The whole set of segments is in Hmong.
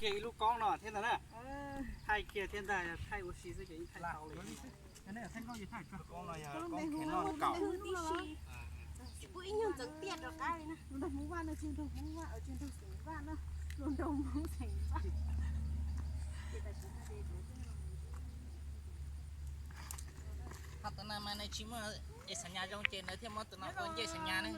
Ces ib lub koob no thiab ntag na. Thaij kiag thiab ntag, thaij ua si xwb ces yeej thaij tau li. Koob no yog koob kheev noj kaum. Tsis pub ib nyuag ntxeev tiaj rov qab li na. Hluas nraug Hmoob Vaj no, tsis nraug Hmoob Vaj, tsis nraug xeem Vaj, hluas nraug Hmoob xeem Vaj. Ho tus no mas nws tsis muaj es xam nyas zoo ces nws thiaj muab tus no ua ncej xam nyas ne.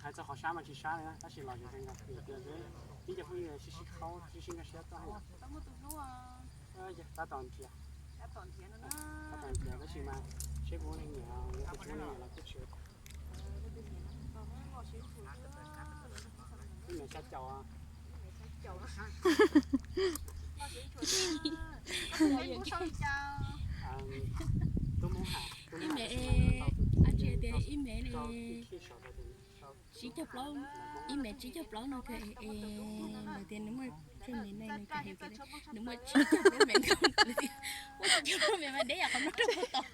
Hais txog qhov sab mas tsis sab li tab sis los zem zoo nkaus, tias peb cov phooj ywg sib sib khaub sib sib nkag siab txoj hauj lwm. Tab tom nrhiav, tab tom nrhiav tab sis mas seb puas muaj neeg nyiam, yog tias tsis muaj neeg nyiam los kuj tsis ua. Ib mev xya caum. Ib mev, tias ib mev li tsib caug plaub, ib mev tsib caug plaub no kawg es lawv tias nws muaj tsawg mev ne, nws muaj tsib caug plaub mev nkaus, lawv tias muaj tsib caug plaub mev mas deb yam qhov no rau kuv tod.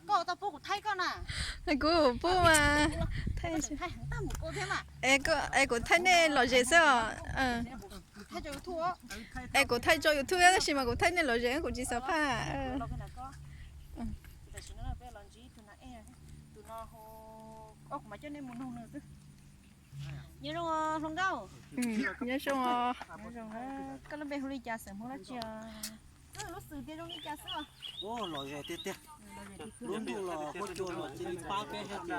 Koj tau pub kuv thaij koj na. Kuv pub mas. Es kuv thaij nej lom zem xwb os. Es kuv thaij tso YouTube tab sis mas kuv thaij nej lom zem kuv tsis xav phaj. Nyob zoo hluas nkauj. Nyob zoo os. Koj lub npe hu li cas, xeem Hmoob dab tsi os? Lub xwm tias zoo li cas xwb os? Lom zem tiag tiag. Lub ntuj los huab cua los cia li pab peb thiab ces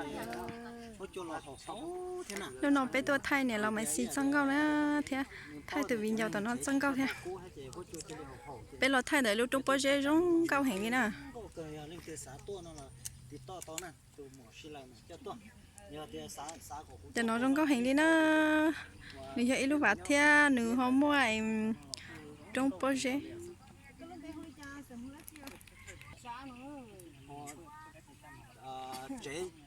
huab cua los haum haum thiab na. Hnub no peb tuaj thaij niam laus Maiv Xis txoj nkauj na thiab thaij tus viv ncaus tom no txoj nkauj thiab. Peb los thaij ntawm lub roob pob zeb zoo nkauj heev li na. Tus muam Sib Laws coj tuaj. Cov no zoo nkauj heev li na. Nws yog ib lub vaj thiab nws ho muaj roob pob zeb.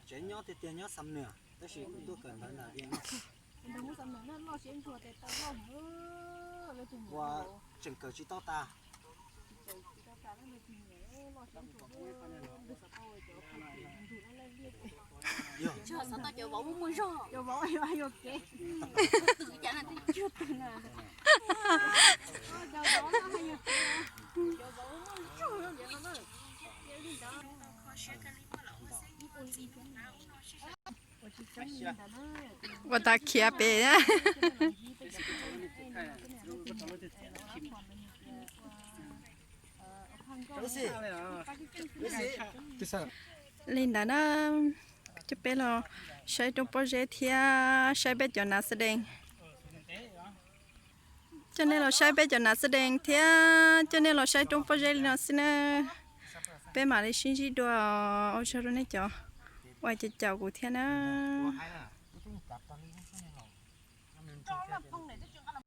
Tsev nyob tiag tiag nyob Xam Nuas tab sis kuv tuaj kawm ntawv nram Vias no. Ua tseem kawm tsis tau tas. Xav tau cov vauv muaj muaj zog. Cov vauv, cov vauv, cov vauv muaj zog. Ua tas khiav pem. Li ntawd na, coj peb los saib roob pob zeb thiab saib peb cov nav xa dees. Coj nej los saib peb cov nav xa dees thiab coj nej los saib roob pob zeb li no xwb na. Peb mam li sib ntsib dua, ua tsaug rau nej cov uas caum caum kuv thiab na.